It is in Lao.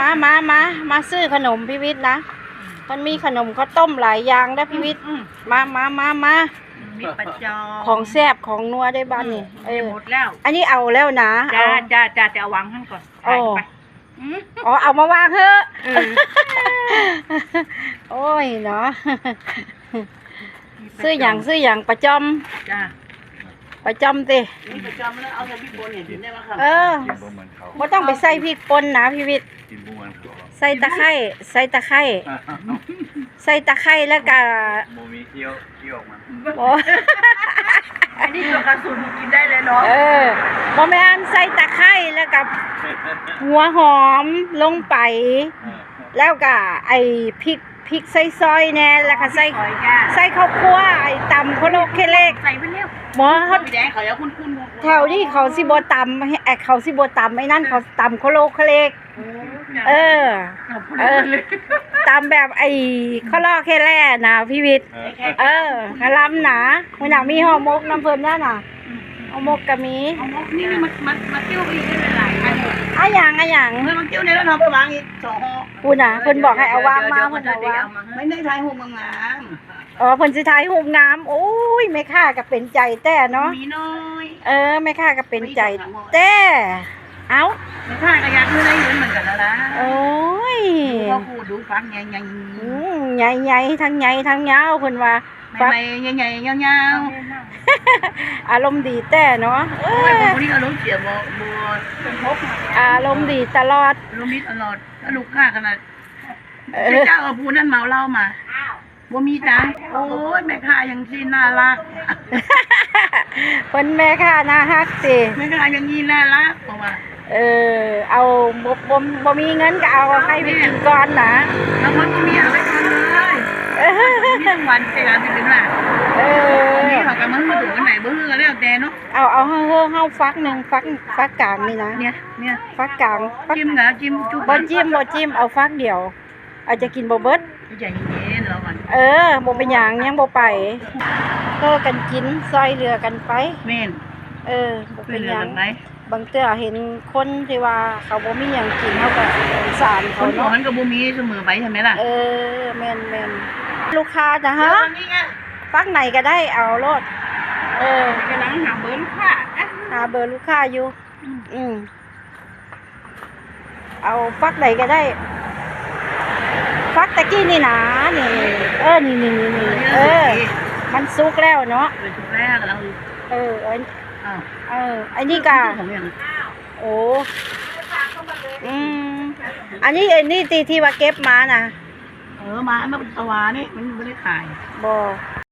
ມາ ມາ ມາ ມາຊື້ຂະໜົມພິວິດນະ. ມັນມີຂະໜົມເຂົ້າຕົ້ມຫຼາຍຢ່າງເດ້ພິວິດ. ອືມ ມາ ມາ ມາ ມາ ມີປາຈອມ ຂອງແຊບຂອງນົວເດ້ບ້ານນີ້. ເອີ ໝົດແລ້ວ ອັນນີ້ເອົາແລ້ວນະ. ຈ້າ ເອົາ ຈ້າ ຈ້າ ຈະເອົາວາງຫັ້ນກ່ອນ. ໂອ້ ໄປ ອືມ ອໍ ເອົາມາວາງເຮີ້. ເອີ ໂອ້ຍເນາະ ຊື້ຫຍັງ ຊື້ຫຍັງ? ປາຈອມ. ຈ້າ ປາຈອມຕິ. ມີປາຈອມແລ້ວ ເອົາໃສ່ພິກປົ່ນໃຫ້ກິນໄດ້ບໍ່? ເອີ ກິນບໍ່ເໝືອນເຂົາ ບໍ່ຕ້ອງໄປໃສ່ພິກປົ່ນນະພິວິດ. ກິນບໍ່ເໝືອນເຂົາ ໃສ່ຕະໄຄ ໃສ່ຕະໄຄ ໃສ່ຕະໄຄ ແລ້ວກະ ບໍ່ມີ ບໍ່ມີ ບໍ່ ອັນນີ້ຕົວກະສຸນກິນໄດ້ເລີຍເນາະ. ເອີ ບໍ່ແມ່ນ ໃສ່ຕະໄຄ ແລ້ວກະຫົວຫອມລົງໄປ ເອີ ແລ້ວກະໄອ້ພິກ ພິກໃສ່ຊອຍແດ່ ແລ້ວກະໃສ່ ອໍ ໃສ່ເຂົ້າຂົ້ວ ໄອ້ຕຳໂຄໂລເຄເລກ. ໃສ່ໄປແລ້ວ ບໍ່ ເຂົາ ແດງເຂົາຢາກຂຸ້ນໆ ແຖວນີ້ເຂົາຊິບໍ່ຕຳ ເຂົາຊິບໍ່ຕຳໄອ້ນັ້ນ ເຂົາຕຳໂຄໂລເຄເລກ. ເອີ ເອີ ຕຳແບບໄອ້ຄະລອກແຄແລນະພິວິດ. ເອີ ກະລຳນະ ມື້ໜ້າມີຫໍ່ໝົກນຳເພິ່ນແລ້ວນະ. ຫໍ່ໝົກກະມີ ຫໍ່ໝົກນີ້ມັນ ມັນ ມັນຕິ້ວໄປອີກຫຼາຍໆ ອັນ ອາຫຍັງ ອາຫຍັງ ເອີ ມັນຕິ້ວໃນລົດເຮົາໄປວາງອີກສອງຫໍ່. ພຸ້ນນະ ເພິ່ນບອກໃຫ້ເອົາວາງມາ ເພິ່ນເອົາວາງ. ໄດ້ຖ່າຍຮູບງາມໆ. ອໍ ເພິ່ນຊິຖ່າຍຮູບງາມ. ໂອ້ຍ ແມ່ຄ້າກະເປັນໃຈແທ້ເນາະ ມີນ້ອຍ. ເອີ ແມ່ຄ້າກະເປັນໃຈແທ້. ເອົ້າ ແມ່ຄ້າກະຢາກໄດ້ເງິນເໝືອນກັນແລ້ວລະ. ໂອ້ຍ ດູເຂົາປູກ ດູຝັກໃຫຍ່ໆ ອືມ ໃຫຍ່ໆ ທັງໃຫຍ່ທັງຍາວ ເພິ່ນວ່າ ໃໝ່ໆ ໃຫຍ່ໆ ຍາວໆ. ອາລົມດີແທ້ເນາະ. ເອີ ໂອ້ຍ ຜູ້ນີ້ອາລົມເສຍບໍ່ ບໍ່ ອາລົມດີຕະຫຼອດ ອາລົມດີຕະຫຼອດ ແລ້ວລູກຄ້າຂະໜາດ ເອີ ເຈົ້າເອົາຜູ້ນັ້ນເມົາເຫຼົ້າມາ. ບໍ່ມີຕັງ. ໂອ້ຍ ແມ່ຄ້າຈັ່ງຊີ້ໜ້າຮັກ ເພິ່ນແມ່ຄ້າໜ້າຮັກຕິ ແມ່ຄ້າຈັ່ງຊີ້ໜ້າຮັກ ເພາະວ່າ ເອີ ເອົາ ບໍ່ ບໍ່ ບໍ່ມີເງິນກະເອົາໃຫ້ໄປກິນກ່ອນນະ. ບາງຄົນບໍ່ມີເອົາໄປກ່ອນເລີຍ ເອີ ມີທັງວັນເວລາຊິເປັນວ່າ ເອີ ມີເຂົາກະມາຮູ້ຕົວກັນໃໝ່ ບໍ່ຮູ້ກະແລ້ວແຕ່ເນາະ. ເອົາ ເອົາ ເຮົາ ເຮົາ ເຮົາຝັກໜຶ່ງ ຝັກ ຝັກກາງນີ້ນະ ເນຍ ເນຍ ຝັກກາງ ຈິ້ມກະຈິ້ມຈຸ ບໍ່ຈິ້ມ ບໍ່ຈິ້ມ ເອົາຝັກດຽວ. ອາດຈະກິນບໍ່ເບິດ ໃຈເຢັນໆ ລອກ່ອນ. ເອີ ບໍ່ເປັນຫຍັງ ຍັງບໍ່ໄປ ເອີ ກັນກິນ ຊ່ອຍເຫຼືອກັນໄປ. ແມ່ນ ເອີ ບໍ່ເປັນຫຍັງ ຊ່ອຍເຫຼືອກັນໄປ. ບາງເທື່ອເຫັນຄົນທີ່ວ່າເຂົາບໍ່ມີຫຍັງກິນ ເຮົາກະສົງສານເຂົາເນາະ ມັນກະບໍ່ມີສະເໝີໄປ ໃຊ່ໄໝລະ? ເອີ ແມ່ນໆ ລູກຄ້ານະ ເອີ ຝັກໃດກະໄດ້ ເອົາໂລດ. ເອີ ກຳລັງຫາເບີລູກຄ້າ ຫາເບີລູກຄ້າຢູ່. ອືມ ອືມ ເອົາຝັກໃດກະໄດ້ ຝັກຕະກີ້ນີ້ນາ ນີ້ ເອີ ນີ້ ນີ້ ນີ້ ນີ້ ເອີ ມັນສຸກແລ້ວເນາະ ເອີ ສຸກແລ້ວ ກຳລັງ ເອີ ເອີ ເອີ ອັນນີ້ກະ ໂອ້ ອືມ ອັນນີ້ ອັນນີ້ທີ່ ທີ່ວ່າເກັບມານະ ເອີ ມາອັນນັ້ນຕະຫວານີ້ ມັນບໍ່ໄດ້ຂາຍ ບໍ່.